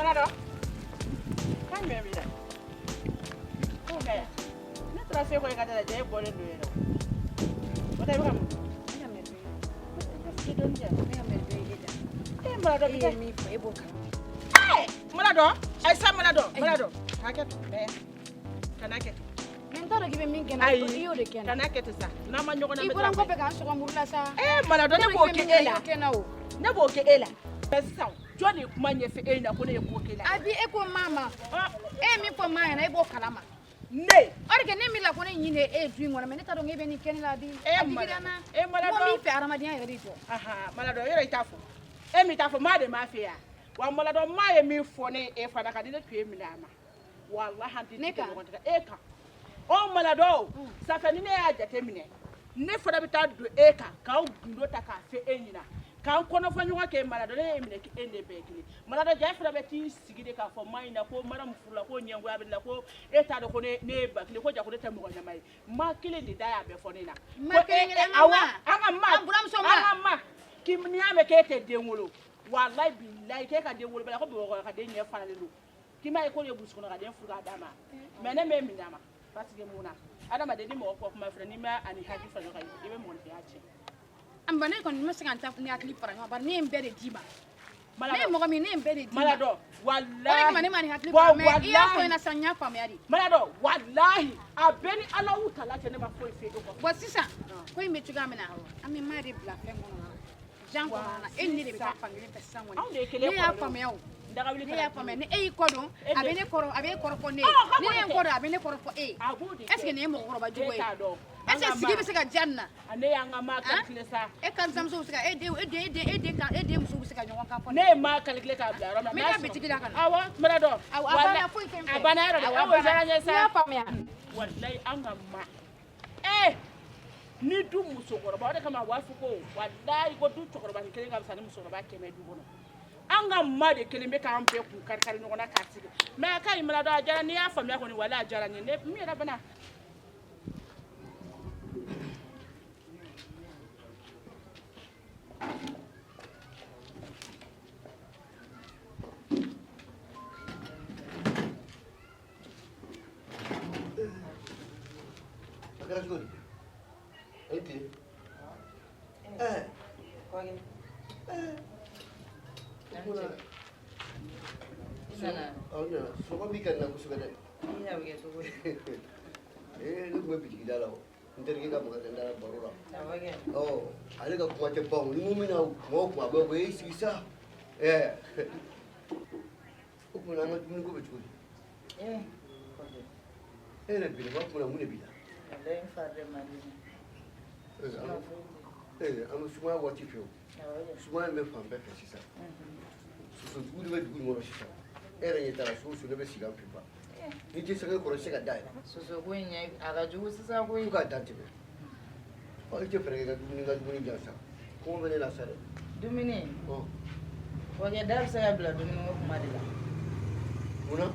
Maladɔ, kan jumɛn b'i la? Ko bɛ yan. Ne taara se ko e ka da la, jɛ e bɔlen don yɛrɛ. O tɛ i bɛ ka mun? Ne ka merveille. Dɔɔni kɛ. Ne ka merveille e da. E Maladɔ E bi ye kɛ. min fɔ e b'o kalama. Maladɔ, ayi sa Maladɔ, Maladɔ. Hakɛ to, bɛɛ. Kana kɛ ten. Mais n t'a dɔn k'i bɛ min kɛ n na. Ayi. I y'o de kɛ n na. Kana kɛ ten sa. N'an ma ɲɔgɔn I lamɛn. bɔra n kɔfɛ k'an sɔgɔ muru la sa. Ee Maladɔ, ne b'o kɛ e la. I y'o kɛ n na o. Ne b'o kɛ e la. Mais sisan, jɔn de ye kuma ɲɛfɔ e ɲɛna ko ne ye ko k'e la? Abi e ko maa ma. Ɔ, E ye min fɔ maa ɲɛna e b'o kalama. Ne. O de kɛ ne mi la ko ne ɲin de e ye du in kɔnɔ mais ne t'a dɔn k'e bɛ nin kɛ ne la Abi. E A digira n na. E Maladɔ. Mɔgɔ min fɛ adamadenya yɛrɛ de jɔ. Ahan, Maladɔ, yɔrɔ i t'a fɔ. E min t'a fɔ, maa de m'a fɛ yan. Wa Maladɔ, maa ye min fɔ ne ye e fana kan, ni ne tun ye minɛ a ma. Walahi an tɛ Ne tigɛ kan? ɲɔgɔn tigɛ. E kan. Ɔ Maladɔ, ça fait ni ne y'a jate minɛ, ne fana bɛ taa don e kan, k'aw gundo ta k'a fɛ e ɲɛna. K'an kɔnɔfɔ ɲɔgɔn kɛ Maladɔ, ne y'e minɛ k'e ne bɛɛ ye kelen. Maladɔ, ja e fana bɛ t'i sigi de k'a fɔ maa ɲɛna ko maramu furula, ko ɲɛngoya bɛ ne la, ko e t'a dɔn ko ne ye ba kelen, ko ja ko ne tɛ mɔgɔ ɲɛnama ye. Maa kelen de da y'a bɛɛ fɔ ne ɲɛna. Maa Ko kelen e- kelen, an ka awɔ, maa. an ka maa. An buramuso maa. An ka maa. K'i n'i y'a mɛn k'e tɛ den wolo, walayi bilayi k'e ka den wolo bali ko Bamakɔ ka den ɲɛ faralen don. K'i m'a ye ko de ye burusi kɔnɔ ka den furu k'a d'a ma. Mais ne m'e minɛ a ma. Parce que mun na? Adamaden ni mɔgɔ kɔ kuma filɛ, n'i ma ani hakili fara ɲɔgɔn kan, i bɛ mɔgɔninfinya tiɲɛ. An ba ne kɔni ma se ka n ta ni hakili fara ɲɔgɔn kan bari ne ye n bɛɛ de d'i ma. Ne ye Maladɔ, mɔgɔ min ne ye n bɛɛ de d'i ma. Maladɔ, O de walahi. kama ne ma nin hakili Wa- fara mais i y'a fɔ walahi. n ɲɛna sisan n y'a faamuya de. Maladɔ, walahi, a bɛɛ ni Alahu tala cɛ ne ma foyi f'e kɔfɛ. Bon sisan ko in bɛ cogoya min na an bɛ maa de bila fɛn kɔnɔ na jan kɔnɔ na e ni ne de bɛ taa fan kelen fɛ sisan kɔni. Anw de ye kelen Ne y'a kɔrɔlen o. faamuya o. Dagawuli Ne y'a faamuya ni e y'i kɔ don E a de- bɛ ne kɔrɔ a bɛ e kɔrɔfɔ ne ye Ɔ, ka ni ne ye n kɔni kɔ don a bɛ ne kɔrɔfɔ e ye. A b'o de kɛ. Est ce que nin ye mɔgɔkɔrɔba jogo E ye? t'a dɔn. Est ce que sigi bɛ se ka diya nin na? Ne y'an ka maa Han? calculer sa. E kansamuso bɛ se ka e den e den e den e den kan e den muso bɛ se ka ɲɔgɔn kan fɔ. Ne ye maa calculer k'a bila yɔrɔ min na. N bɛ taa bitigi la ka na. Awɔ, Maladɔ. Awɔ, a banna foyi tɛ n fɛ. A banna yɔrɔ de. Awɔ, a Awɔ, banna. diyara n ye sa. N y'a faamuya. Walayi, an ka maa. Ee, ni du musokɔrɔba, o de kama a b'a fɔ ko walayi ko du cɛkɔrɔba ni kelen ka fisa ni musokɔrɔba 100 du kɔnɔ. An ka maa de kelen bɛ k'an bɛɛ kun kari kari ɲɔgɔn na k'a sigi. Mais a ka ɲi Maladɔ, a diyara n ye. N'i y'a faamuya kɔni, walayi a diyara n ye. Ne min yɛrɛ bɛna. A kɛra cogo di? E tile. Ɛɛ. Kɔkɛ. Ɛɛ. I nana. Awɔ, n nana. Sunɔgɔ b'i kan na kosɛbɛ dɛ. I y'a kɛ cogo di? Ee, ne tun bɛ bitigi da la o. N terikɛ ka magasin da la baro la. Awɔ kɛ. Ɔ, ale ka kuma tɛ ban o. Ni mun bɛna kuma o kuma, a b'a fɔ e sigi sa. Ɛɛ. O tuma na an ka dumuni ko bɛ cogo di? Ee, kɔkɛ. E yɛrɛ belebeleba kuma na mun de b'i la? Walayi n fari de man di ne. Ee, Sinon foyi tɛ. Ee, an bɛ sumaya waati fɛ o. Awɔ kɛ. Sumaya in bɛ fan bɛɛ fɛ sisan. Sosojugu de bɛ dugu in kɔnɔ sisan. E yɛrɛ ɲɛ t'a la, so o so ne bɛ sigi an fɛ ba. N'i tɛ sange kɔrɔ i tɛ se ka da yɛlɛ. Soso ko in ɲɛ a ka jugu sisan koyi. Fo k'a dan tɛmɛ. Ɔ, i tɛ fɛɛrɛ kɛ ka dumuni ka dumuni diyan sa. Kɔngɔ bɛ ne la sa dɛ. Dumuni. Ɔ. Kɔkɛ da bɛ se ka bila dumuni ko kuma de la. Munna?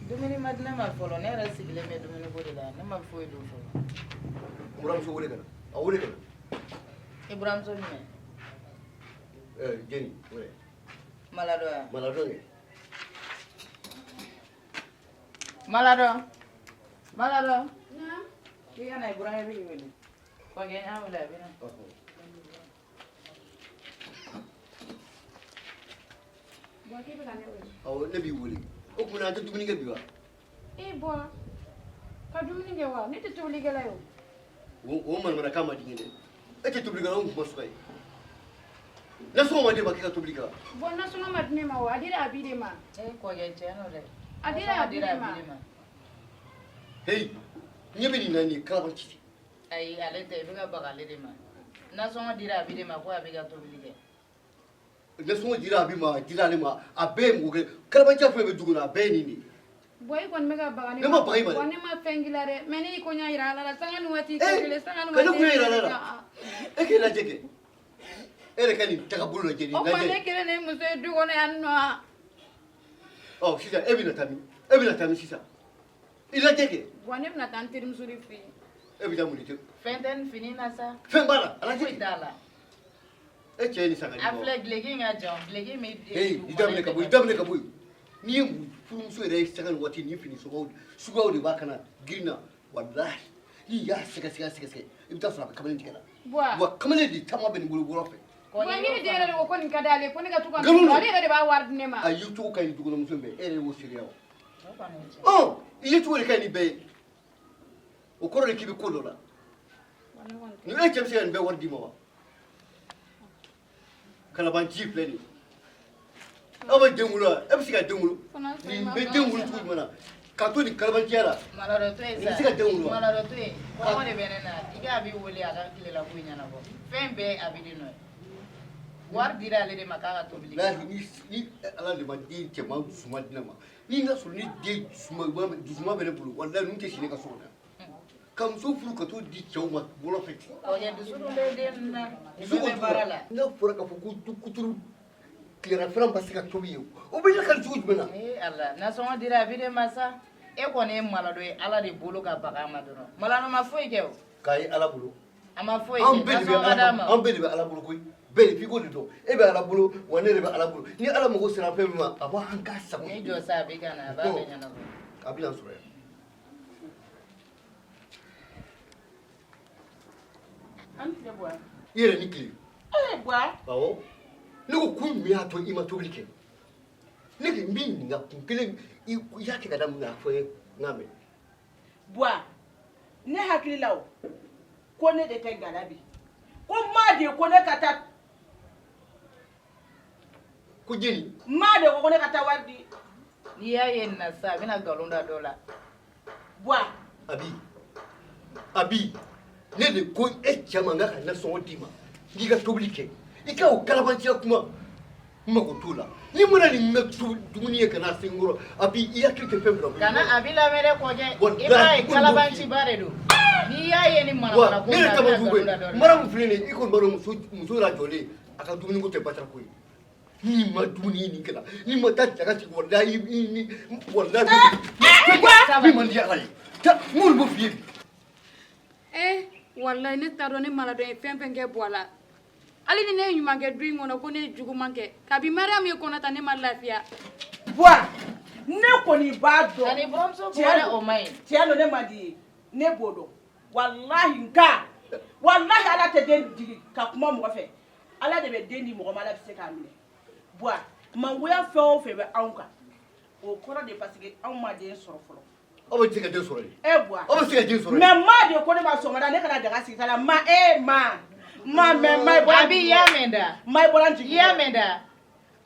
Dumuni ma di ne ma fɔlɔ, ne yɛrɛ sigilen bɛ dumuni ko de la, ne ma foyi dun fɔlɔ. N buramuso wele ka na. A wele ka na. I buramuso jumɛn? Ɛɛ, Jɛni, wele. Maladɔ ya? Maladɔ kɛ. Maladɔ. Maladɔ. Naam. K'i ka na i burankɛ bɛ k'i wele. Kɔkɛ n y'a wele a bɛ na. Bɔn k'i bɛ ka ne wele. Awɔ, ne b'i wele. O tuma na an tɛ dumuni kɛ bi wa? E bɔn ka dumuni kɛ wa? Ne tɛ tobilikɛla ye o. O manamanakan ma di n ye dɛ. E tɛ tobilikɛla o ye kuma suguya ye. Nasɔngɔ ma d'e ma k'e ka tobili kɛ wa? Bɔn nasɔngɔ ma di ne ma o, a dira Abi de ma. E kɔkɛ tiɲɛ don dɛ. A dira Abi de ma. Heyi, ɲɛ bɛ nin na nin ye kalabanci de. Ayi ale tɛ, i bɛ ka baga ale de ma. Nasɔngɔ dira Abi de ma ko Abi ka tobili kɛ. Nasɔngɔ dira Abi ma, a dira ale ma, a bɛɛ ye mɔgɔ kelen. Kalabanciya fɛn bɛ dugu kɔnɔ, a bɛɛ ye nin de ye. Bɔn i kɔni bɛ ka baga ne Ne ma baga i ma dɛ. Bɔn ne ma fɛn k'i la dɛ. Mais ne y'i ko ɲɛ yira Ala la sanga ni waati Eh, kɛ kelen sanga ni ka ne waati. kun yira Ala la. E k'e lajɛ kɛ. E yɛrɛ ka nin tagabolo lajɛ nin O tuma lajɛ. ne kelen de ye muso ye du kɔnɔ yan nɔ. Ɔ sisan e bɛna taa min? E bɛna taa min sisan? I lajɛ kɛ. Bɔn ne bɛna taa n terimuso de fɛ yen. E bɛ taa mun de kɛ? Fɛn tɛ nin fini na sa. Fɛn b'a la, a lajɛ Foyi kɛ. t'a la. E cɛ ye nin san ka di A ma. filɛ duloki in ka jan, duloki in bɛ. Heyi, i daminɛ ka bɔ yen, i daminɛ ka bɔ yen. N'i ye furumuso yɛrɛ ye sanga ni waati ni fini suguyaw de b'a kana girin na, walahi n'i y'a sɛgɛsɛgɛ i bɛ taa sɔrɔ a bɛ kamalen tigɛ la. Wa kamalen de caman bɛ nin bolo bɔrɔ fɛ. Wa ne den yɛrɛ de ko ko nin ka d'ale, ko ne ka to ka nin, ale yɛrɛ de b'a wari di ne ma. A ye cogo ka ɲi dukɔnɔmuso in bɛɛ, e yɛrɛ y'o seereya o. Ɔ, i ye cogo de ka ɲi ni bɛɛ ye, o kɔrɔ de k'i bɛ ko dɔ la. Ni e cɛ bɛ se ka nin bɛɛ wari d'i ma wa? Kalabanci filɛ nin ye. Aw bɛ den wolo wa? E bɛ se ka den wolo? Nin bɛ den wolo cogo jumɛn na? Ka to nin kalabanciya la. Maladɔ to yen sa. Nin bɛ se ka den wolo wa? Maladɔ to yen. Kɔngɔ de bɛ ne na. I k'a b'i wele a ka tilela ko ɲɛnabɔ. Fɛn bɛɛ a bɛ de nɔ ye. Wari dira ale de ma k'a ka tobili kɛ. Walahi ni Ala de ma den cɛman dusuma di ne ma, ni n'a sɔrɔ ni den dusuma bɛ ne bolo, walahi ninnu tɛ si ne ka so kɔnɔ yan. Ka muso furu ka t'o di cɛw ma bɔlɔ fɛ ten. Kɔkɛ dusu dun bɛ den ninnu na. Dusu bɛɛ bɛ baara la. N'a fɔra k'a fɔ ko du kuturu tilerafana ma se ka tobi yen, o bɛ lakali cogo jumɛn na? Ee Ala, nasɔngɔ dira a bɛ de ma sa. E kɔni ye maladɔ ye Ala de bolo ka baga a ma dɔrɔn. Maladɔ ma foyi kɛ o. K'a ye Ala bolo. A ma foyi kɛ. Nasɔngɔ ka d'a ma. An bɛɛ de bɛ Ala bolo koyi. Bɛɛ de f'i k'o de dɔn. E bɛ Ala bolo wa ne de bɛ Ala bolo. Ni Ala mago sera fɛn min ma, a b'an k'a sago. N'i jɔ sa a bɛ ka na, a b'a bɛɛ ɲɛnabɔ. A bɛ na sɔrɔ yan. An tile Buwa. I yɛrɛ ni tile. Ee Buwa. Awɔ. Ne ko kun min y'a to i ma tobili kɛ. Ne k'i b'i ɲininka kun kelen i y'a kɛ ka da mun kan, a fɔ n ye n k'a mɛn. Buwa, ne hakili la o ko ne de tɛ gala bi. Ko maa de ko ne ka taa. Ko jeli. Maa de ko ne ka taa wari di. N'i y'a ye nin na sisan, a bɛna nkalon da dɔ la. Buwa. Abi, ne de ko e cɛ ma n k'a ka nasɔngɔ d'i ma, n'i ka tobili kɛ, i ka o kalabanciya kuma, n mago t'o la. N'i mana nin ka dumuni ye ka na se n kɔrɔ, Abi, i hakili tɛ fɛn min na. Kana Abi lamɛn dɛ kɔjɛ. I b'a ye kalabanciba de don. N'i y'a ye ni manamana ko ne la, yɛrɛ a bɛna ta ma jugu nkalon da dɔ ye. la. Mara min filɛ nin ye, i kɔni b'a dɔn muso lajɔlen, a ka dumuni ko tɛ batara ko ye. N'i ma dumuni ye nin kɛ la, n'i ma taa daga sigi, walahi i ni walahi. Min man di Ala ye. Taa, n k'olu b'o f'i ye bi. Walahi ne t'a dɔn ne maladɔn ye fɛn fɛn kɛ Buwa la. Hali ni ne ye ɲuman kɛ du in kɔnɔ, ko ne ye juguman kɛ. Kabi Mariam ye kɔnɔ ta, ne ma lafiya. Buwa, ne kɔni b'a dɔn. Ani buramuso bɔra o ma ɲi. Tiɲɛ don, ne man di ye. Ne b'o dɔn. Walahi nka, walahi Ala tɛ den jigin ka kuma mɔgɔ fɛ. Ala de bɛ den di mɔgɔ ma, Ala bɛ se k'a minɛ. Buwa, mangoya fɛn o fɛn bɛ anw kan, o kɔrɔ de parce que anw ma den sɔrɔ fɔlɔ. Aw bɛ se ka den sɔrɔ yen. E Buwa. Aw bɛ se ka den sɔrɔ yen. Mais maa de ko ne ma sɔgɔmada ne kana daga sigi la, ma e ma. Ma mais ma bɔra. Abi i y'a mɛn da. Ma bɔra n jigi. I y'a mɛn da.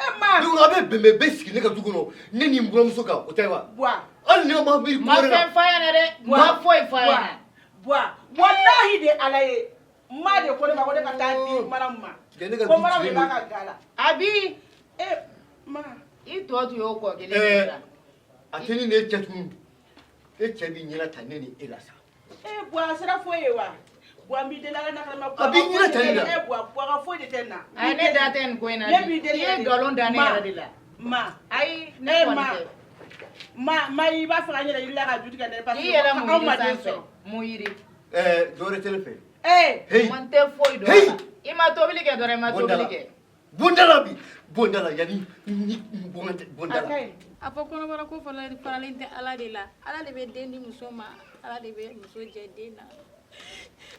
E ma. Donc a bɛ bɛnbɛn bɛɛ sigi ne ka du kɔnɔ, ne ni n buramuso kan, o tɛ wa? Buwa. Hali ne ma miiri Ma ko wɛrɛ la. fɛn f'a ɲɛna dɛ. Ma foyi f'a ɲɛna. Buwa, walahi de Ala ye. Ma de ko ne ma ko ne ka taa di Mariam ma. Ne ka Ko du Mariam de cilen b'a don. ka ga la. Abi. E ma. I tɔ tun y'o kɔ kelen ye sa. A tɛ ne ni e cɛ tuguni. E cɛ b'i ɲɛna ta ne ni e la sa. E Buwa, a sera foyi ye wa? Buwa, n b'i deli Ala n'a kama. A b'i ɲɛna ta ne la. E Buwa, Buwa ka foyi de tɛ n na. Ayi, ne da tɛ nin ko in na. Ne b'i deli. I ye nkalon da ne yɛrɛ de la. Ma. Ayi, ne E kɔni ma. tɛ. Ma, i b'a fɛ ka n yɛrɛ yiri la ka ju tigɛ ne parce I que yɛrɛ mun anw ma yiri den sanfɛ. sɔrɔ. Mun yiri. Dɔwɛrɛ tɛ ne fɛ. Ee. Hey. Man tɛ foyi dɔn. Hey. I ma tobili kɛ dɔrɔn, i ma tobili kɛ. Bondala bi. Bondala yanni ni bondala. A fɔ kɔnɔbara ko faralen tɛ Ala de la. Ala de bɛ den di muso ma, Ala de bɛ muso jɛ den na.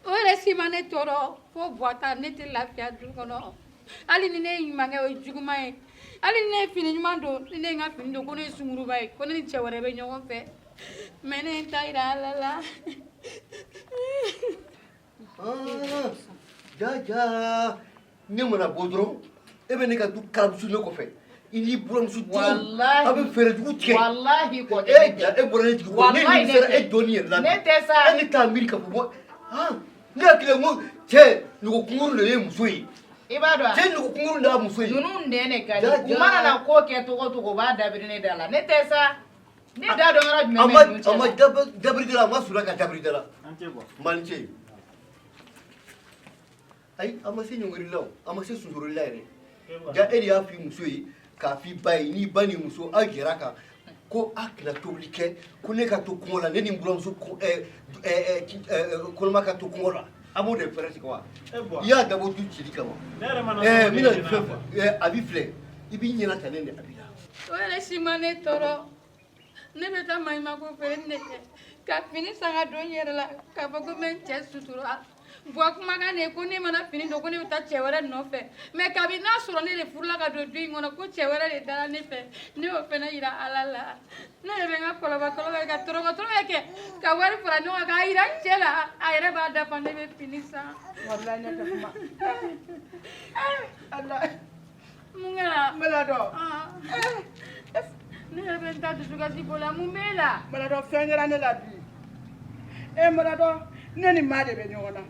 O yɛrɛ si ma ne tɔɔrɔ fo Buwa ta, ne tɛ lafiya du kɔnɔ. Hali ni ne ye ɲuman kɛ, o ye juguman ye. Hali ni ne ye fini ɲuman don, ni ne ye n ka fini don, ko ne ye sunkuruba ye, ko ne ni cɛ wɛrɛ bɛ ɲɔgɔn fɛ. Mais ne ye n ta yira Ala la. Ja ja, ne mana bɔ dɔrɔn, e bɛ ne ka du kalabusu ne kɔfɛ. I n'i buramuso jugu. Walahi. A bɛ fɛɛrɛ jugu tigɛ. Walahi kɔkɛ. E ja, e bɔra ne jigi kɔrɔ. Ne Walahi nimisara ne tɛ. e dɔɔni yɛrɛ la. Ne tɛ sa. E ne t'a miiri k'a fɔ ko han, ne hakili la n ko cɛ nogo kunkurun de ye muso ye. I b'a dɔn wa? Cɛ nogo kunkurun de y'a muso ye. Ninnu nɛn de ka Ja, di. U ja. mana na ko kɛ cogo o cogo, u b'a dabiri ne da la. Ne tɛ sa. Ne da dɔn yɔrɔ jumɛn A bɛ ma ninnu cɛ a ma la? dabiri da la, a ma surunya ka dabiri da la. An tɛ bɔ. Ma ni ce. Ayi, a ma se ɲɔngirili la o, a ma se sunsuruli la yɛrɛ. Ja, e de y'a f'i muso ye, k'a f'i ba ye, n'i ba ni muso aw jɛra kan ko a kana tobili kɛ, ko ne ka to kɔngɔ la, ne ni n buramuso kɔnɔma ka to kɔngɔ la. A b'o de fɛɛrɛ tigɛ wa? E Buwa. I y'a dabɔ du cili kama. Ne yɛrɛ ma N nasɔngɔ bɛna di e fɛn ɲɛna. fɔ. A b'i filɛ, i b'i ɲɛna ta ne ni Abi la. O yɛrɛ si ma ne tɔɔrɔ. Ne bɛ taa maɲumanko feere de kɛ ka fini san ka don n yɛrɛ la k'a fɔ ko n bɛ n cɛ sutura. Buwa kumakan de ye ko ne mana fini don ko ne bɛ taa cɛ wɛrɛ nɔfɛ, mais kabi n'a sɔrɔ ne de furula ka don du in kɔnɔ ko cɛ wɛrɛ de dara ne fɛ, ne y'o fana yira Ala la. Ne de bɛ n ka kɔlɔbɔ kɔlɔbɔ ka tɔrɔkɔ tɔrɔkɔ kɛ ka wari fara ɲɔgɔn kan k'a yira n cɛ la, a yɛrɛ b'a dafa ne bɛ fini san. Walayi ne tɛ kuma. Ala. Mun kɛra? Maladɔ. Ne yɛrɛ bɛ n ta dusukasi bɔ la, mun b'e la? Maladɔ, fɛn kɛra ne la bi. E Maladɔ, ne ni maa de bɛ ɲɔgɔn na.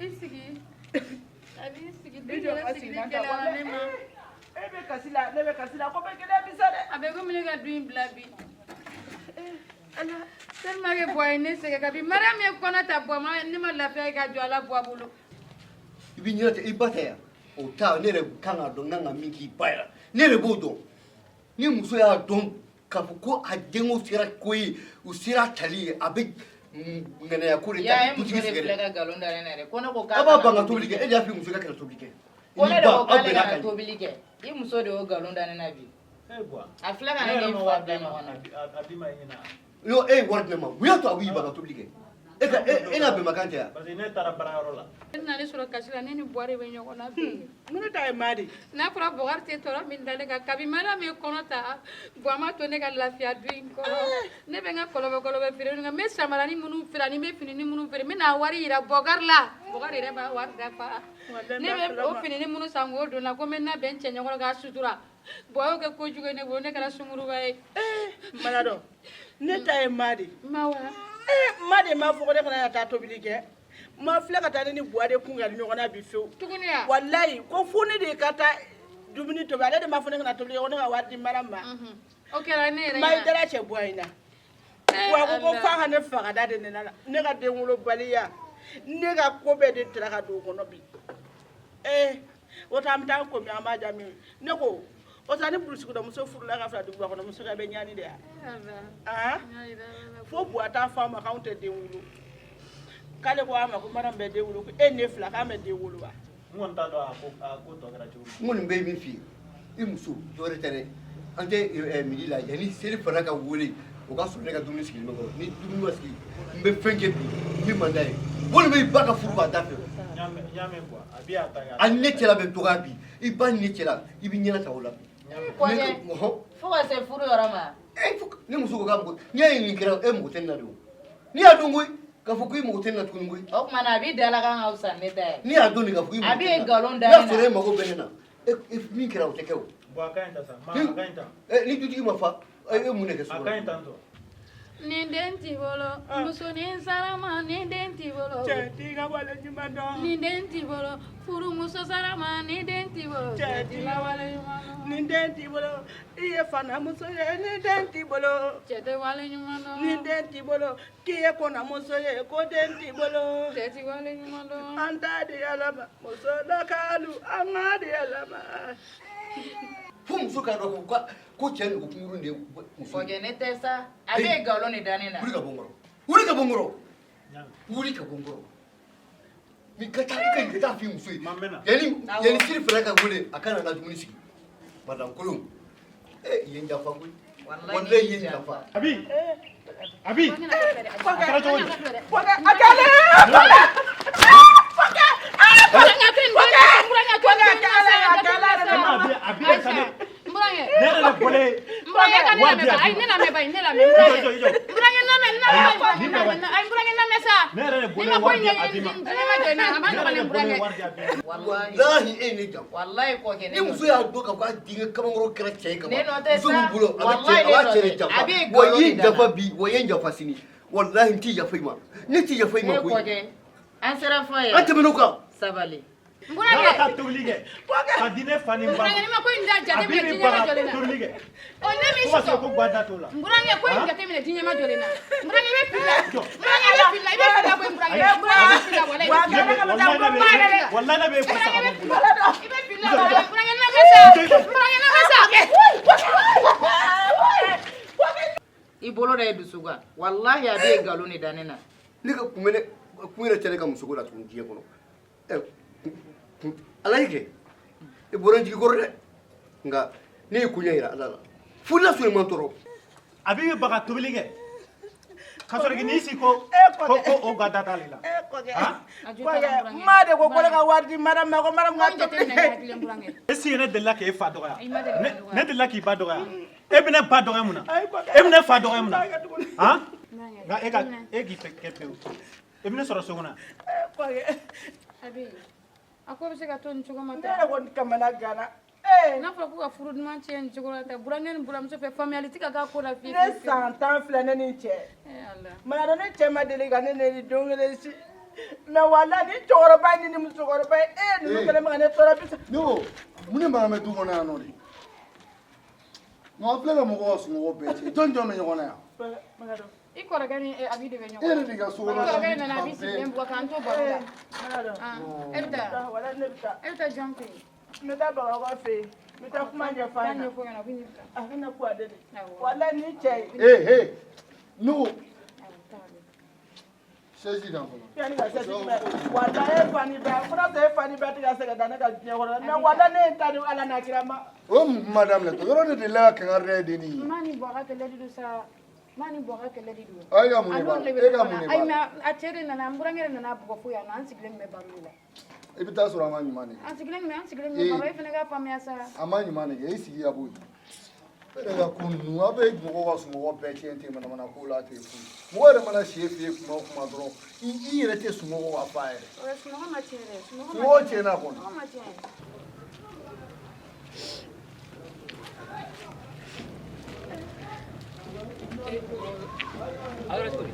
I sigi. A b'i sigi, I du jɔ yɛrɛ ka sigi sigili na ta gɛlɛyara ne ma. E bɛ kasi la, ne bɛ kasi la, ko bɛ gɛlɛya bi sa dɛ. A bɛ komi ne ka du in bila bi. Tellement que Buwa ye ne sɛgɛn kabi Mariam ye kɔnɔ ta Buwa ma, ne ma lafiya ye ka jɔ a la Buwa bolo. I b'i ɲɛna i ba tɛ yan o ta ne yɛrɛ kan k'a dɔn n kan ka min k'i ba yɛrɛ ne yɛrɛ b'o dɔn. Ni muso y'a dɔn k'a fɔ ko a denko sera ko ye, u sera tali ye, a bɛ ŋanaya ko de Ya ta e muso dutigi de filɛ sɛgɛrɛ. ka nkalon da ne na dɛ. Ko ne ko k'a A b'a kana ban ka tobili tobili kɛ, kɛ. e de y'a fɔ i muso ka kana tobili kɛ. Ko I ne ni de ba ko aw k'ale bɛn'a kana kan. tobili kɛ. I muso de y'o nkalon da ne na bi. Eh Buwa. A filɛ ka Ne ne yɛrɛ ni ma fa wari bila d'i ma, ɲɔgɔn na. a d'i ma i ɲɛna. Yo, e ye wari di ne ma, mun y'a to a b'i ban ka tobili kɛ? E ka e n'a bɛnbakan tɛ yan? Parce que ne taara baarayɔrɔ la. Ne nana ne sɔrɔ kasi la, ne ni Buwa de bɛ ɲɔgɔn na bi. Mun ne ta ye maa de ye? N'a fɔra Bɔkari tɛ tɔɔrɔ min da ne kan, kabi Mariam ye kɔnɔ ta, Buwa ma to ne ka lafiya du in kɔnɔ. Ne bɛ n ka kɔlɔbɔ kɔlɔbɔ feere n bɛ samarani minnu feere ani n bɛ finini minnu feere, n bɛ n'a wari yira Bɔkari la. Bɔkari yɛrɛ b'a wari dafa. Ne bɛ o finini minnu san k'o don n na ko n bɛ labɛn n cɛ ɲɛkɔrɔ k'a sutura. Buwa y'o kɛ kojugu ye ne bolo, ne kɛra sunkuruba ye. Maladɔ, ne ta ye maa de ye. Ma wa? Maa de m'a fɔ ko ne kana na taa tobili kɛ. Ma filɛ ka taa ne ni Buwa de kun kari ɲɔgɔn na bi fewu. Tuguni ya? Walayi, ko fo ne de ka taa dumuni tobi, ale de m'a fɔ ne kana tobili kɛ, ko ne ka wari di Mariam ma. O kɛra ne yɛrɛ Ma i ɲɛna. dara cɛ Buwa in na. Buwa ko ko f'a ka ne faga da de ne la. Ne ka denwolobaliya, ne ka ko bɛɛ de tara ka don o kɔnɔ bi. O taa an bɛ taa ko min an b'a jaabi. Ne ko o taa ni burusikɔnɔmuso furula ka fara dugubakɔnɔmuso kan, i bɛ ɲani de ya? Fo Buwa t'a fɔ a ma k'anw tɛ den wolo. K'ale ko a ma ko Mariam bɛ den wolo, ko e ne fila k'an bɛ den wolo wa? N kɔni t'a dɔn a ko tɔ kɛra cogo min. N kɔni bɛ min f'i ye, i muso dɔwɛrɛ tɛ dɛ. An tɛ midi la, yanni seli fana ka wele, o ka sɔrɔ ne ka dumuni sigilen bɛ kɔrɔ. Ni dumuni ma sigi, n bɛ fɛn kɛ bi min man d'a ye. Walima i ba ka furu b'a da fɛ. N y'a mɛn Buwa, a bɛ a ta kɛ. A ni ne cɛla bɛ dɔgɔya bi, i ba ni ne cɛla, i b'i ɲɛna ta o la bi. Kɔɲɛ, fo ka se furu yɔrɔ ma. Ne muso ko k'a mako, n'i y'a ye nin kɛra, e mako tɛ ne na de o. N'i y'a dɔn koyi, k'a fɔ k'i mako tɛ ne na tuguni koyi. O tuma na a b'i da la kan ka fisa ne ta ye. N'i y'a dɔn de k'a fɔ k'i mako A tɛ b'i ne na. nkalon da N'a ne na. sɔrɔ e mako bɛ ne na, e min kɛra o tɛ kɛ o. Buwa a ka ɲi ta sa, ma a ka ɲi ta. Ni dutigi ma fa, e mun de kɛ so A kɔnɔ? ka ɲi tan tɔ. Ni den t'i bolo, musonin sarama, ni den t'i bolo. Cɛ t'i ka wale ɲuman dɔn. Ni den t'i bolo, furumuso sarama, ni den t'i bolo. Cɛ t'i ka wale ɲuman dɔn. Ni den t'i bolo, i ye fanamuso ye, ni den t'i bolo. Cɛ tɛ wale ɲuman dɔn. Ni den t'i bolo, k'i ye kɔnɔmuso ye, ko den t'i bolo. Cɛ t'i wale ɲuman dɔn. An t'a di Ala ma, muso lakalu, an k'a di Ala ma. Fo muso k'a dɔn ko cɛ nugu kunkurun de ye muso ye. Kɔkɛ ne tɛ sa, a bɛ nkalon de da ne na. Wuli ka bɔ n kɔrɔ. Wuli ka bɔ n kɔrɔ. Wuli ka bɔ n kɔrɔ. Ni ka taa i ka taa f'i muso ye. Yanni seli fana ka wele, a ka na n ka dumuni sigi. Madame Kolon, i ye n janfa koyi. Walayi i ye n janfa. Abi. Abi. Kɔkɛ. A kɛra cogo di? Kɔkɛ, a kɛra. Kɔkɛ. Kɔkɛ, a kɛra, a kɛra. Abi yɛrɛ sa ne. N burankɛ. Ne yɛrɛ de bɔlen. N burankɛ ka ne lamɛn ba, ayi ne lamɛn ba, ne lamɛn n burankɛ. I jɔ, i jɔ. N burankɛ lamɛn, ne lamɛn, Ni ayi n burankɛ lamɛn sa. Ne yɛrɛ de Ni bɔlen ma ko wari di ɲɛɲini, Abi ma. diɲɛ ma jɔ n'a, a ma Ne nɔgɔn yɛrɛ ne de bɔlen n burankɛ. wari di Abi ma. Walahi e ye ne janfa. Walahi kɔkɛ ne Ni muso y'a dɔn k'a fɔ k'a denkɛ kamankɔrɔ kɛra cɛ ye ka Ne ban, nɔ tɛ muso sa. b'i bolo, a bɛ cɛ, Walahi a b'a ne nɔ cɛ de tɛ. janfa. A bɛ Wa i nkalon ye de n da n na. janfa bi, wa i ye n janfa sini. Walahi n t'i yafa i ma. Ne t'i yafa i ma Ne koyi. kɔkɛ, an sera fɔ yɛrɛ. An tɛmɛn'o kan. Sabali. N burankɛ. N'a ka tobili kɛ. Ka di ne fa ni n ba ma. N burankɛ, ni ma ko in da Abi jateminɛ bɛ diɲɛ ma ban jɔlen na. tobili kɛ. Ɔ ne m'i Fo ka se sɔsɔ. ko guwa da t'o la. N burankɛ, ko in jateminɛ diɲɛ ma jɔlen na. N burankɛ, i bɛ fili la. N burankɛ, i bɛ fili la, i bɛ fili la koyi n burankɛ. N burankɛ, i bɛ fili la walayi. Walayi ne bɛ e ko sa ka bɔ n bolo. I bɛ fili la walayi. N burankɛ lamɛn sa. N burankɛ lamɛn sa. I bolo da i dusu kan. Walahi a bɛ nkalon de da ne na. Ne ka kun bɛ ne kun yɛrɛ tɛ ne ka musoko la tuguni diɲɛ kɔnɔ. Ala y'i kɛ. I bɔra n jigi kɔrɔ dɛ. Nka Ne ye koɲɛ yira Ala la. Fo n'a sɔrɔ i ma n tɔɔrɔ. A b'i baga tobili kɛ ka sɔrɔ k'i n'i sigi ko ko ko o ga da t'ale la. Kɔkɛ, ma de ko ko ne ka wari di madame ma, ko madame ka tobili kɛ. Est ce que ne delila k'e fa dɔgɔya? I ma deli ka Ne ne dɔgɔya. ne delila k'i ba dɔgɔya? E bɛ ne ba dɔgɔya mun na? E bɛ ne fa dɔgɔya mun na? Han? Nka e ka e k'i kɛ pewu. E bɛ ne sɔrɔ so kɔnɔ. Kɔkɛ, Abi, a ko bɛ se ka to nin cogo ma ne tan. yɛrɛ kɔni kamana ganna. Ee, N'a fɔra ko ka furu duman tiɲɛ nin cogo la tan, burankɛ ni buramuso fɛ faamuyali tɛ ka k'a ko la fiyewu. Ne san 10 filɛ ne ni n cɛ. Eh Ala. Mayadɔ, ne cɛ ma deli ka ne neni don kelen si. Mais walahi, ni cɛkɔrɔba ni musokɔrɔba ye, ee, ninnu Ee. fɛnɛ bɛ ka ne tɔɔrɔ bi. Ne ko mun de mankan bɛ du kɔnɔ yan nɔ de? Nka an filɛ ka mɔgɔw ka sunɔgɔ bɛɛ tiɲɛ. Jɔn jɔn bɛ ɲɔgɔn na yan? Mayadɔ, I kɔrɔkɛ ni Abi de bɛ ɲɔgɔn E yɛrɛ de ka so I kɔnɔ kɔrɔkɛ de nana kuma Abi bɛɛ. sigilen bugɔ k'an to baro la. Mayadɔ. Ah, e bɛ taa. Walahi, ne bɛ taa. E bɛ taa jɔn fɛ yen? N bɛ taa Bamakɔ fɛ yen. N bɛ taa kuma ɲɛfɔ a Taa ɲɛna. ɲɛfɔ ɲɛna, a bɛ n'i bila. A bɛna ku ale de. Awɔ. Walahi, ni cɛ ye. Ee ee ne ko Awɔ, taa Abi. chaise dan fɔlɔ. Yanni ka se jumɛn? Walahi, e fa ni ba, fo n'a sɔrɔ e fa ni ba tɛ ka se ka da ne ka diɲɛ kɔnɔ. Mais walahi, ne ye n ta di Ala n'a kira ma. O ye mun kuma daminɛ tɔ? Yɔrɔ de delila ka kangari da e dennin ye. Ma ni Buwa ka kɛlɛ de don sa. Ma ni Buwa ka kɛlɛ de don. Ayi, e ka mun A de b'a n'olu la? de bɛ E ka ɲɔgɔn mun na. de b'a Ayi, la? mais a cɛ de nana, n burankɛ de nana a bugɔ fo yan nɔ, an sigilen bɛ baro de la. I bɛ taa sɔrɔ a ma ɲuman de kɛ. An sigilen Ee. bɛ baro, e fana k'a faamuya sa. A ma ɲuman de kɛ, i sigi ka bɔ yen. E yɛrɛ ka ko ninnu, aw bɛ mɔgɔw ka sunɔgɔ bɛɛ tiɲɛ ten manamana ko la ten foyi. Mɔgɔ yɛrɛ mana si e fɛ yen kuma o kuma dɔrɔn, i yɛrɛ tɛ sunɔgɔ ka fa yɛrɛ. Ɔ, sunɔgɔ ma tiɲɛ dɛ. Sunɔgɔ ma Sunɔgɔ tiɲɛ. tiɲɛna kɔni. Sunɔgɔ ma tiɲɛ. A kɛra cogo di?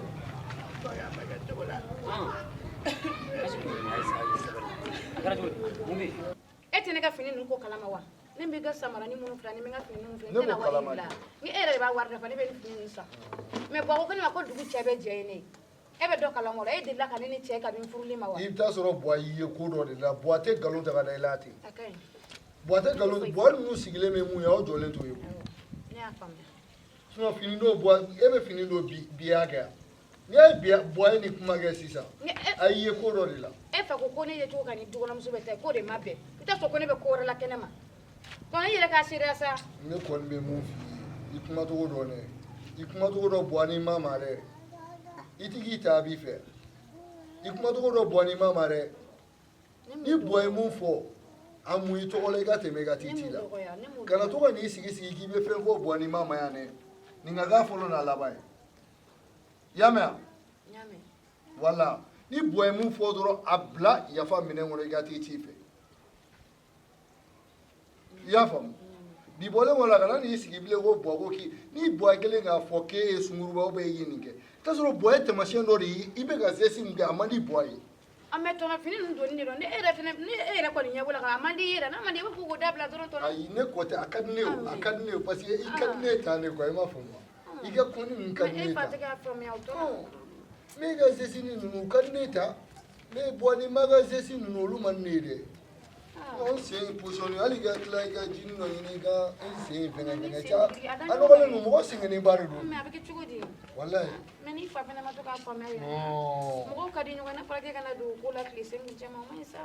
A kɛra cogo di? Mun bɛ yen? E tɛ ne ka fini ninnu ko kalama wa? Ne b'i ka samara ni minnu filɛ, ni n ka fini ninnu filɛ, Ne n tɛna b'o wari kalama in bila. Ni e yɛrɛ de b'a wari dafa, ne bɛ nin fini ninnu san. Mais Buwa ko ne ma ko dugu cɛ bɛ jɛ ye ne ye. E bɛ dɔ kalama o la, e delila ka ne ni cɛ kabini furuli ma wa? I bɛ taa sɔrɔ Buwa y'i ye ko dɔ de la. Buwa tɛ nkalon ta ka da i la ten. A ka ɲi. Buwa tɛ nkalon, Buwa ninnu sigilen bɛ mun ye, aw jɔlen t'o ye koyi. Ne y'a faamuya. Sinon fini don Buwa, e bɛ fini don bi bi y'a kɛ yan. N'i y'a ye bi Buwa ye nin kuma kɛ sisan, Ni e a y'i ye ko dɔ de la. E fa ko ko ne ye cogo ka ni dukɔnɔmuso bɛ taa, k'o de ma bɛn. I t'a sɔrɔ ko ne bɛ ko wɛrɛ la kɛnɛ ma. Donc e yɛrɛ k'a seereya sa. Ne kɔni bɛ mun f'i ye, i kumacogo dɔn dɛ. I kumacogo dɔ Buwa ni ma ma dɛ. I ti k'i ta a b'i fɛ. I kumacogo dɔ Buwa ni ma ma dɛ. Ni Buwa ye mun fɔ, a mun i tɔgɔ la i ka tɛmɛ i ka t'i ci la. Kana to ka n'i sigi sigi k'i bɛ fɛn fɔ Buwa ni ma ma yan dɛ. Nin ka k'a fɔlɔ n'a laban ye. I y'a mɛn wa? N y'a mɛn. Wala ni Buwa ye mun fɔ dɔrɔn, a bila yafa minɛn kɔnɔ i ka t'i ci fɛ. I y'a faamu? Bi bɔlen kɔ la, kana n'i sigi bilen ko Buwa ko k'i ni Buwa kelen k'a fɔ k'e ye sunkuruba ou bien i ye nin kɛ. I t'a sɔrɔ Buwa ye taamasiyɛn dɔ de ye, i bɛ ka geste min kɛ, a man di Buwa ye. A mais tɔnɔ, fini ninnu donni de don. Ne e yɛrɛ fɛnɛ, ni e yɛrɛ kɔni ɲɛ b'o la ka a man di i yɛrɛ, n'a man di i b'a fɔ k'o dabila dɔrɔn tɔnɔ. Ayi, ne kɔ tɛ, a ka di ne ye o, a ka di ne ye parce que i ka di ne ye tan de quoi, i m'a faamu wa? I ka kɔnni ninnu ka di ne E ye fa tan. tɛ k'a faamuya o tɔnɔ. Ne ka geste ninnu u ka di ne ye tan. Ne Buwa ni ma ka geste ninnu olu man di ne ye dɛ. N sen positionné hali ka tila i ka jini dɔ ɲini i ka n sen fɛngɛ fɛngɛ ca a nɔgɔlen don, mɔgɔ sɛgɛnnenba de don. Mais a bɛ kɛ cogo di? Walayi. Mais n'i fa fɛnɛ ma to k'a faamuya yɛrɛ. Non. Mɔgɔw ka di ɲɔgɔn ye, n'a fɔra k'e kana don o ko la tile sen kun cɛ ma, o man ɲi sa.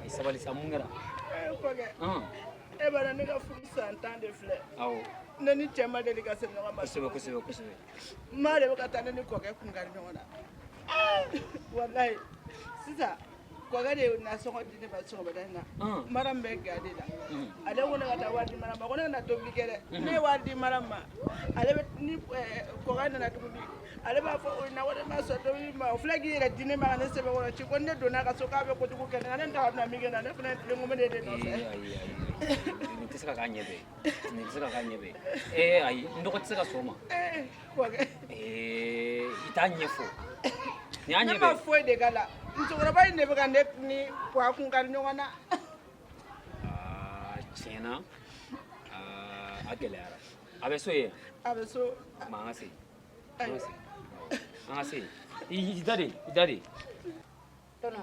Ayi, sabali sa, mun kɛra? Ee kɔkɛ, e b'a dɔn ne ka furu san 10 de filɛ. Awɔ. Ne ni cɛ ma deli ka se ɲɔgɔn ma. Kosɛbɛ kosɛbɛ kosɛbɛ. Ma de bɛ ka taa ne ni kɔkɛ kun kari ɲɔgɔn na. Walayi, sisan kɔkɛ de ye nasɔngɔ di ne ma sɔgɔmada in na. Mara min bɛ ga de la. Ale ko ne ka taa wari di mara ma, ko ne kana tobili kɛ dɛ. Ne ye wari di mara ma. Ale bɛ ni kɔkɛ nana tuguni. Ale b'a fɔ o ɲɛna ko ne ma sɔn tobili ma. O filɛ k'i yɛrɛ di ne ma ka ne sɛbɛkɔrɔ ci ko ne donna a ka so k'a bɛ kojugu kɛ ne la. Ne t'a dɔn a bɛna min kɛ ne la. Ne fana ye tilen ko ne de nɔfɛ. Ee, ayi ayi ayi, nin tɛ se ka k'a ɲɛ bɛɛ ye, nin tɛ se ka k'a ɲɛ bɛɛ ye. Ee ayi, n dɔgɔ tɛ se ka sɔn o ma. Ee kɔkɛ. Ee, i t'a ɲɛfɔ. Nin y'a Ne ɲɛ ma bɛɛ. foyi de k'a la. Musokɔrɔba in de bɛ ka ne ni Buwa kun kari ɲɔgɔn na. Aa, tiɲɛna, aa, a gɛlɛyara. A bɛ so yen? A bɛ so. Ma an ka segin. An ka segin. An ka segin. I da de, i da de. Tɔnɔ,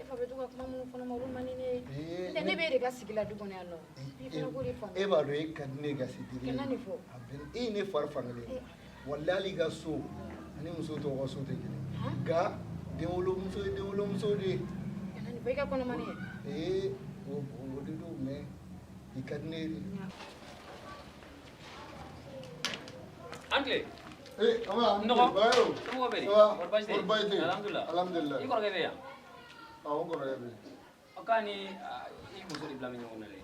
e fa bɛ to ka kuma minnu fɔ ne ma, olu man di ne ye. N'o tɛ ne b'e de ka sigi la du kɔnɔ yan nɔ. I fana k'o de faamu. E b'a dɔn e ka di ne ye ka se degré Kana nin fɔ. A bɛ e ye ne fari fankelen ye. Walahi, hali i ka so ani muso tɔw ka so tɛ kelen ye. Nka denwolomuso ye denwolomuso de ye. Kana nin fɔ, i ka kɔnɔmani ye. Ee, o de don mais I ka di ne ye dɛ. An tile. Eh, Amara, Nɔgɔ. Bagayo. Somɔgɔw bɛ di? Ça va? Kɔri baasi tɛ yen? Kɔri baasi tɛ yen? Alhamdulillah. Alhamdulillah. I kɔrɔkɛ bɛ yan? Awɔ, n kɔrɔkɛ bɛ yen. Ɔ k'a ni i muso de bila bɛ ɲɔgɔn na dɛ.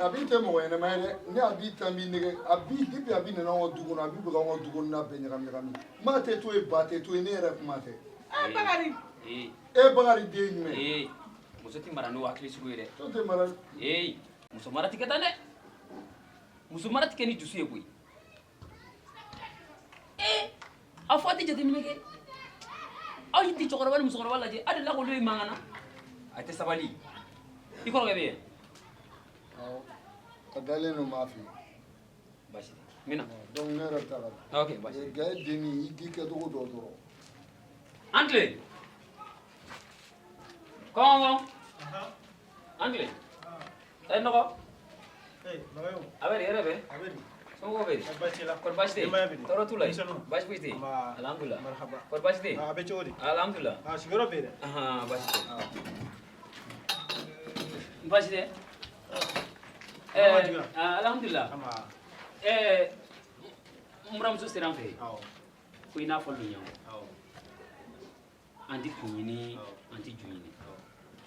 Abi tɛ mɔgɔ ɲɛnama ye dɛ. Ne Abi tan b'i nɛgɛ. Abi, depuis Abi nana anw ka du kɔnɔ, Abi bɛ k'anw ka du kɔnɔna bɛɛ ɲagami ɲagami. Maa tɛ to yen, ba tɛ to yen, ne yɛrɛ kuma tɛ. Eh, Bakari. Ee. E Bakari den ye jumɛn ye? Ee, muso tɛ mara n'o hakili sugu ye dɛ. To tɛ mara. Ee, muso mara tɛ kɛ tan dɛ. Muso mara tɛ kɛ ni dusu ye koyi. Ee, a fɔ a tɛ jateminɛ kɛ. Aw tɛ cɛkɔrɔba ni musokɔrɔba lajɛ, aw delila k'olu ye mankan na. A tɛ sabali. I kɔrɔkɛ bɛ yen? Awɔ. A dalen don maa fɛ yen. Baasi tɛ. N bɛ na. Donc ne yɛrɛ bɛ taa ka na. Ok, baasi tɛ. Nka e dennin, i k'i kɛcogo dɔn dɔrɔn. An tile. Kɔngɔ. An tile. Ɛ nɔgɔ. Bagayo. A bɛ di, hɛrɛ bɛ? A bɛ di. Somɔgɔw bɛ di? Baasi t'i la? Kɔri baasi tɛ yen? Denbaya bɛ di? Tɔɔrɔ t'u la yen? Denmisɛnninw? Baasi foyi tɛ yen? Nba. Alhamdulillah. Marhaba. Kɔri baasi tɛ yen? A bɛ cogo di? Alhamdulillah. A sigiyɔrɔ bɛ yen dɛ. Ahan, baasi tɛ. Baasi tɛ? Mama jiginna? Alhamdulillah. Nba. Ɛɛ, n buramuso sera an fɛ yen. Awɔ. Ko i n'a fɔ lu ɲɔgɔn. Awɔ. An tɛ kun ɲini, an tɛ ju ɲini.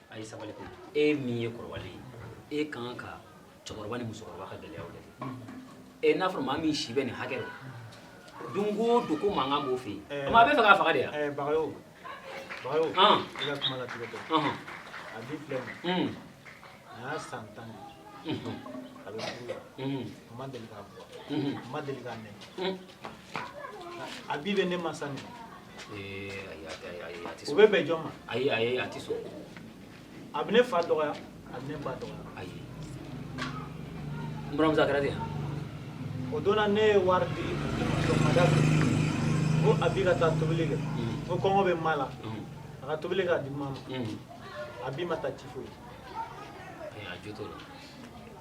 A ye sabali koyi. E min ye kɔrɔbalen ye, e kan ka cɛkɔrɔba ni musokɔrɔba ka gɛlɛyaw lajɛ. E n'a fɔra maa min si bɛ nin hakɛ rɔ, don o don ko mankan b'o fɛ yen. A bɛ fɛ k'a faga de yan. Bagayo. Bagayo. An. I ka kuma latigɛ dɔn. Ɔhɔn. A bi filɛ nin ye. Un. Nin y'a san 10 de ye. Unhun. A bɛ furu la. Unhun. A ma deli k'a bugɔ. Unhun. A ma deli k'a nɛni. Un. A bi bɛ ne mansa nɛni. Ee, ayi, ayi, ayi, a tɛ sɔn. O bɛ bɛn jɔn ma? Ayi, ayi, a tɛ sɔn. A bɛ ne fa dɔgɔya, a bɛ ne ba dɔgɔya. Ayi. N buramuso a kɛra ten wa? O don na ne ye wari di a ma sɔgɔmada fɛ. Ko a bi ka taa tobili kɛ. Ko kɔngɔ bɛ ma la. A ka tobili k'a di ma ma. A bi ma taa ci foyi. Ayi, a jo t'o la.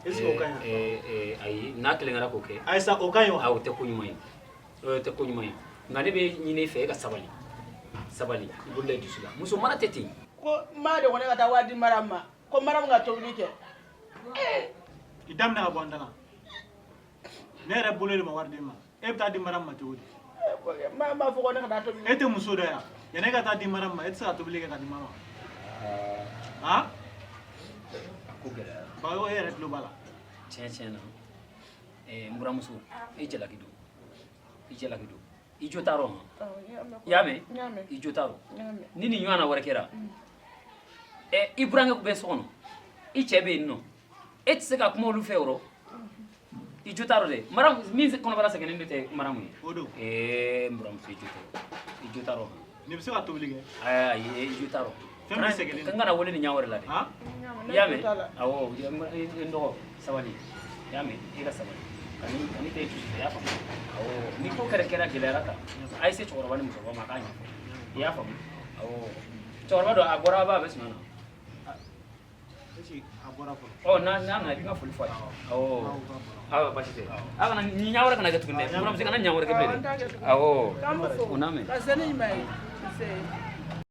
Est ce que o ka ɲi wa? Ayi, n'a kelen kɛra k'o kɛ. Ayi sa, o ka ɲi wa? Ayi, o tɛ ko ɲuman ye. O tɛ ko ɲuman ye. Nka ne bɛ ɲini i fɛ e ka sabali. Sabali, i bolo da i dusu la. Muso mara tɛ ten. Ko maa de ko ne ka taa wari di Mariam ma. Ko Mariam ka tobili kɛ. I daminɛ ka bɔ an da la. Ne yɛrɛ bolo de ma wari di ma. E bɛ taa di Mariam ma cogo di? Maa b'a fɔ ko ne ka taa tobili. E tɛ muso dɔ yan. Yanni e ka taa di Mariam ma, e tɛ se ka tobili kɛ ka di ma ma. Han? A ko gɛlɛyara. Bagayogo, e yɛrɛ tulo b'a la. Tiɲɛ tiɲɛ na, n buramuso, e jalaki don. I jalaki don. I jo t'a rɔ han? I y'a mɛn? I jo t'a rɔ. Ni nin ɲɔgɔnna wɛrɛ kɛra, i burankɛ bɛ so kɔnɔ, i cɛ bɛ yen nɔ, e tɛ se ka kuma olu fɛ o rɔ. I jo t'a rɔ dɛ. Mariam min kɔnɔbara sɛgɛnnen de tɛ Mariam ye. O don. N buramuso, i jo t'a rɔ. I jo t'a rɔ han. Nin bɛ se ka tobili kɛ? Ayi, i jo t'a rɔ. Fɛn min sɛgɛnnen don. N kana wele nin ɲɛ wɛrɛ la dɛ. Han? I y'a mɛn? Awɔ, n dɔgɔ, sabali. I y'a mɛn? E ka sabali. Kani tɛ dusu fɛ, i y'a faamu? Awɔ, ni ko kɛra gɛlɛyara tan, a ye se cɛkɔrɔba ni musokɔrɔba ma a k'a ɲɛfɔ. I y'a faamu? Awɔ. Cɛkɔrɔba dɔ, a bɔra a b'a bɛ suma na. Est ce que a bɔra fɔlɔ? Ɔ, n'a nana i b'i ka foli fɔ a ye. Awɔ. Awɔ, baasi tɛ. A kana nin ɲɛ wɛrɛ kana kɛ tuguni dɛ. N buramuso, kana ɲɛ wɛrɛ kɛ bilen dɛ. Awɔ. K'an b'u fo. O n'a mɛn. Ka se ni ɲuman ye. Nse.